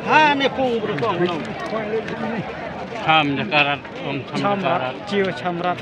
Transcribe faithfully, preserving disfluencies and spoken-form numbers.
Ha ne pung bro kong no. Cham jakarat, um cham jakarat. Chiu chamrat.